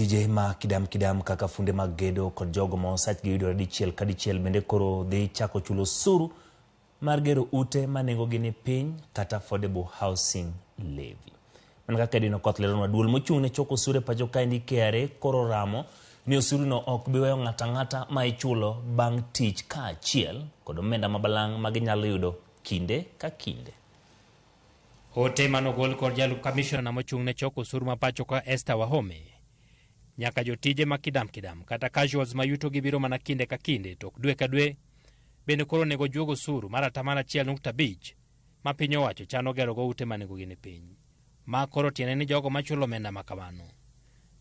Jotije ma kidam kidam kaka funde mag gedo kod jogo ma osachgi yudore dichiel ka dichiel bende koro dhi chako chulo osuru mar gero ute ma nengogi ni piny kata affordable housing levy. Mana kaka Edwin Okoth leronwa, duol mochung' ne choko osuru e pacho kaendi KRA koro ramo ni osuruno ok bi weyo ng'ato ang'ata ma ichulo bang' tich kaachiel kod omenda ma balang' ma ginyalo yudo kinde ka kinde. Ote manogol kod jalup kamishona mochung' ne choko osuru ma pacho ka Esther Wahome nyaka jotije ma kidam kidam kata casuals ma yutogi biro mana kinde ka kinde to ok dwe ka dwe bende koro onego juog osuru mar 1.5% ma piny owacho chano gerogo ute ma nengogi ni piny. Ma koro tiende ni jogo machulo omenda ma kamano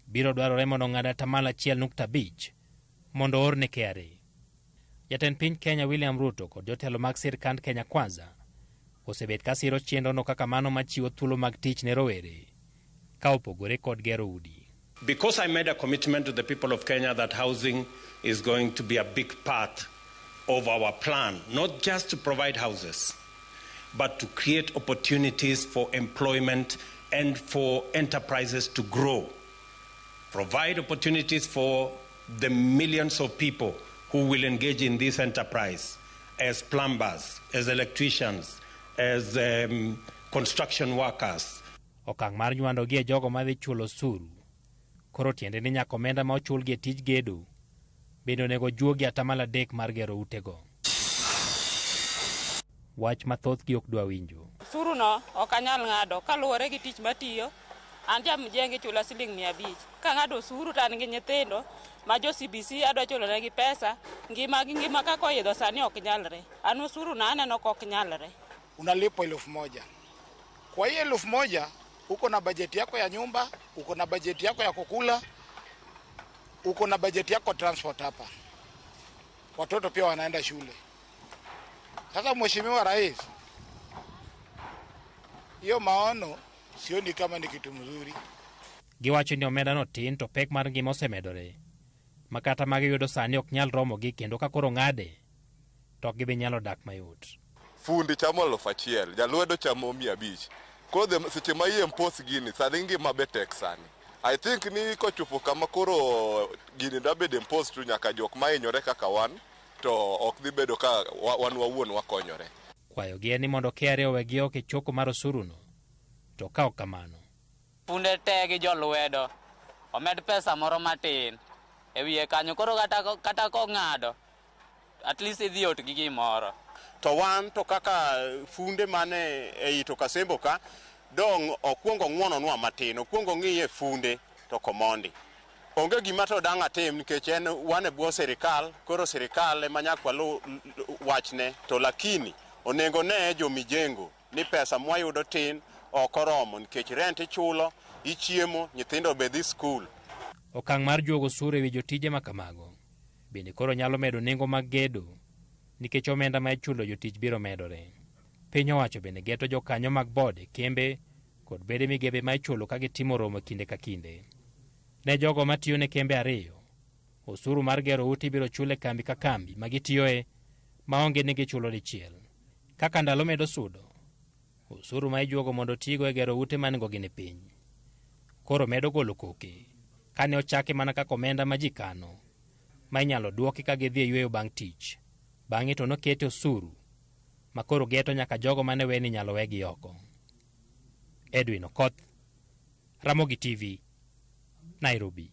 biro dwarore mondo ong'ad 1.5% mondo oor ne KRA. Jatend piny Kenya William Ruto kod jotelo mag sirkand Kenya Kwanza osebet ka siro chenrono kaka mano machiwo thuolo mag tich ne rowere ka opogore kod gero udi. Because I made a commitment to the people of Kenya that housing is going to be a big part of our plan, not just to provide houses, but to create opportunities for employment and for enterprises to grow. Provide opportunities for the millions of people who will engage in this enterprise as plumbers, as electricians, as construction workers. Okang' mar nywando gi e jogo madhi chulo osuru koro tiende ni nyaka omenda ma ochulgi e tij gedo bende onego juogi 3% mar gero utego. Wach ma thothgi ok dwa winjo. Osuru no ok anyal ng'ado kaluwore gi tich matiyo. An ja mjengo ichula siling 500. Kang'ado osuru to an gi nyithindo ma jo CBC adwa chulo negi pesa, ngima gi ngima kaka oidho sani ok nyalre. An osuru na aneno ka ok nyalre. Unalipwa 1000. Kwa hiyo 1000 uko na bajeti yako ya nyumba, uko na bajeti yako ya kukula, uko na bajeti yako transport hapa. Watoto pia wanaenda shule. Sasa Mheshimiwa Rais, hiyo maono sioni kama ni kitu mzuri. Giwacho ni omenda no tin to pek mar ngima osemedore ma kata magiyudo sani ok nyal romogi kendo ka koro ng'ade to ok gibi nyalo dak mayot. Fundi chamo 1000, jalwedo chamo 500. Koro seche ma i-impose gini, sani ngima be tek sani. I think ni kochopo kama koro gini da bedo imposed to nyaka jok mahinyore kaka wan, to ok dhi bedo ka wan wawuon wakonyore. Kwayogi en ni mondo KRA owegi oko e choko mar osuruno, to ka ok kamano. Funde te gi jolwedo omed pesa moro matin e wiye kanyo koro kata kong'ado at least idhi ot gi gimoro. To wan to kaka funde mane ei to Kasembo ka dong okuongo ng'wononwa matin, okuongo ng'iye funde to komondi. Onge gima to dang' atim nikech en wan e bwo sirikal, koro sirikal ema nyaka walu wachne, to lakini onego ne jomijengo ni pesa mwayudo tin ok oromo nikech rent ichulo, ichiemo, nyithindo be dhi skul. Okang' mar juogo osuru ewi jotije ma kamago bende koro nyalo medo nengo mag gedo nikech omenda ma ichulo jotich biro medore. Piny owacho bende geto jokanyo mag bod e kembe kod bede migepe ma ichulo ka gitimo romo kinde ka kinde. Ne jogo matiyo ne kembe ariyo, osuru mar gero ute ibiro chul e kambi ka kambi ma gitiyoe maonge ni gichulo dichiel. Kaka ndalo medo sudo, osuru ma ijuogo mondo otigo e gero ute ma nengogi ni piny koro medo golo koke kane ochake mana kaka omenda ma ji kano ma inyalo duoki ka gidhi e yweyo bang' tich. Bang'e to nokete osuru ma koro geto nyaka jogo mane we ni inyalo wegi oko. Edwin Okoth, Ramogi TV, Nairobi.